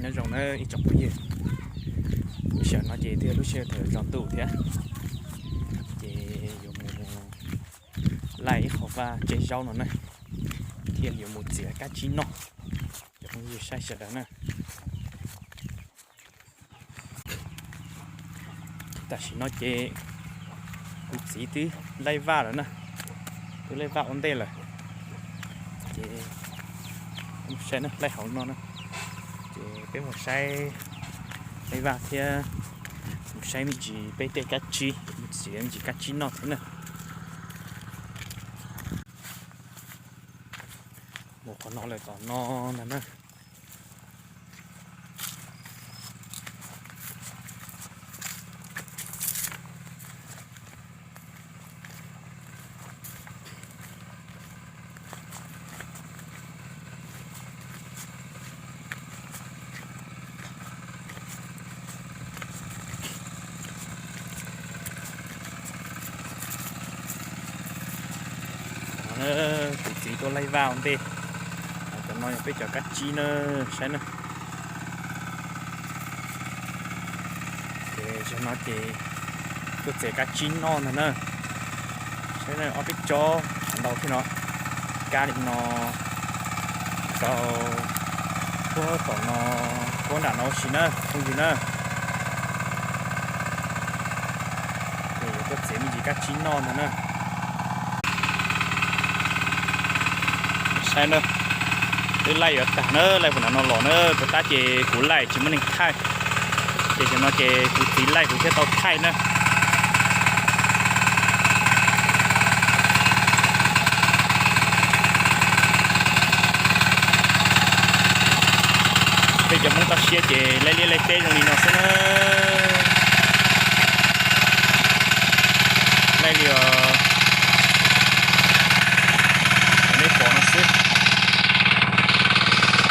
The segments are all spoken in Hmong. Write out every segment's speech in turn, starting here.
Nyob zoo na ib tsoom phooj ywg, lub sij hawm no ces twb yog lub sij hawm thaum zos ntuj thiab, ces yuav mus laij ib qho vaj tseb zaub no na, thiab yuav mus txiav kab tsib noj, cov phooj ywg saib sawv daws na. Tam sim no ces kuv txiv twb laij vaj lawm na, twb laij vaj ua ntej lawm. Ces mus saib na, laij hauv no na, ces peb mus saib laij vaj thiab mus saib me ntsis peb tej kab tsib, mus txiav me ntsis kab tsib noj thiab na. Mus qhov no lawm tom no ntag na. Kuv txiv tuaj laij vaj ua ntej, cov no yog peb cov kab tsib na, saib na. Ces zaum no ces tuaj txiav kab tsib noj ntag na. Saib na, ob peb tsob ntau thiab no, kab li no tau puag tom no, puag nram no ua si na phooj ywg na. Ces yuav tuaj txiav me ntsis kab tsib noj ntag na. Saib na, twb laij yuav tag na, laij puag nram no los na, puag ta ces kuv laij tsis muaj neeg thaij, ces zaum no ces kuv txiv laij kuv thiaj tau thaij na. Peb cov Hmoob toj siab ces laij liaj laij teb zoo li no xwb na. Laij li os, nej pom no xwb.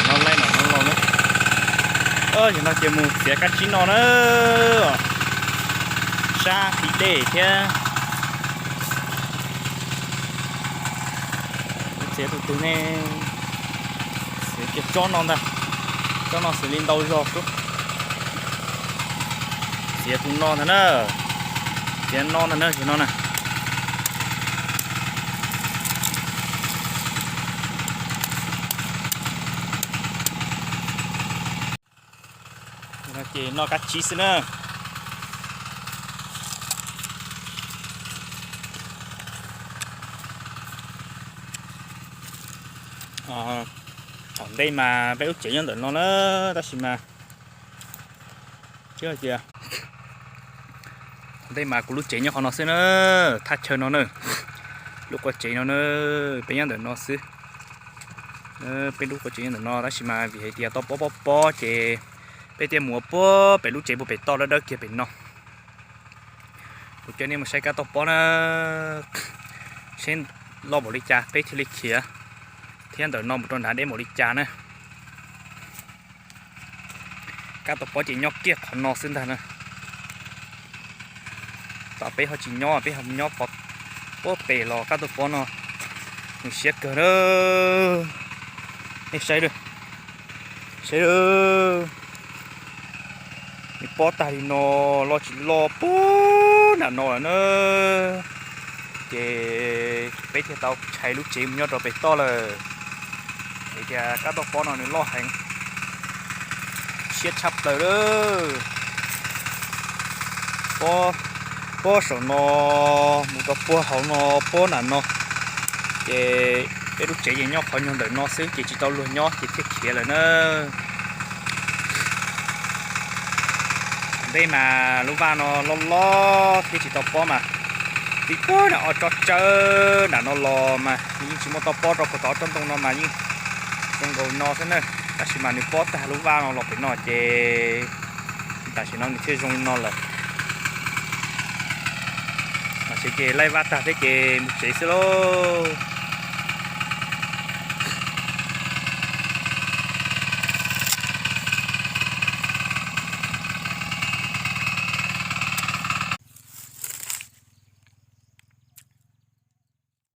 No laij no no los na. Zaum no ces mus txiav kab tsib noj na. Sab qhib dej thiab. Txiav tus twg ne? Txiav kiag tsob no ntag. Tsob no xws li ntau zog xwb. Txiav tus no ntag na. Txiav no ntag na, txiav no na. Ces noj kab tsib xwb na. Thaum ntej mas peb lub tsev nyob ntawm no na, tab sis mas, thaum ntej mas kuv lub tsev nyob qhov no xwb na, thaj chaw no na, lub qua tsev no na, peb nyob ntawm no xwb. Peb lub qua tsev nyob ntawm no tab sis mas vim hais tias toj pob pob pob ces peb thiaj mus ua puag pem lub tsev puag pem toj dawb dawb kiag pem no. Kuv coj nej mus saib kab toj pob na, seb loj npaum li cas peb thiaj li khiav, thiab ntawm no mus rau nrad deb npaum li cas na. Kab toj pob ces nyob kiag qhov no xwb ntag na. Tom peb ho tsis nyob, peb ho nyob puag pem los kab toj pob no nws siab kawg na. Nej saib, saib, nws pob tag li no, loj tsis loj puag nram no lawm na. Ces peb thiaj tau tshais lub tsev mus nyob rau pem toj lawm. Vim tias kab toj pob no nws loj heev, siab tshaj plaws lawm. Pob saum no mus rau puag hauv no, pob nram no, ces peb lub tsev ces nyob qhov nyuag ntawm no xwb ces tsis tau luag nyob ces thiaj khiav lawm na. Thaum ntej mas lub vaj no loj loj thiab tsis tau pob mas, tib puag nram ob tsob tsawb nram no los mas yeej tsis muaj toj pob rau puag tom ob tsob ntoo no mas yeej zoo nkaus no xwb na. Tab sis mas nws pob tag lub vaj no los pem no ces tam sim no nws thiaj zoo li no lawm. Tam sim ces laij vaj tag thiab ces mus tsev xwb lauj.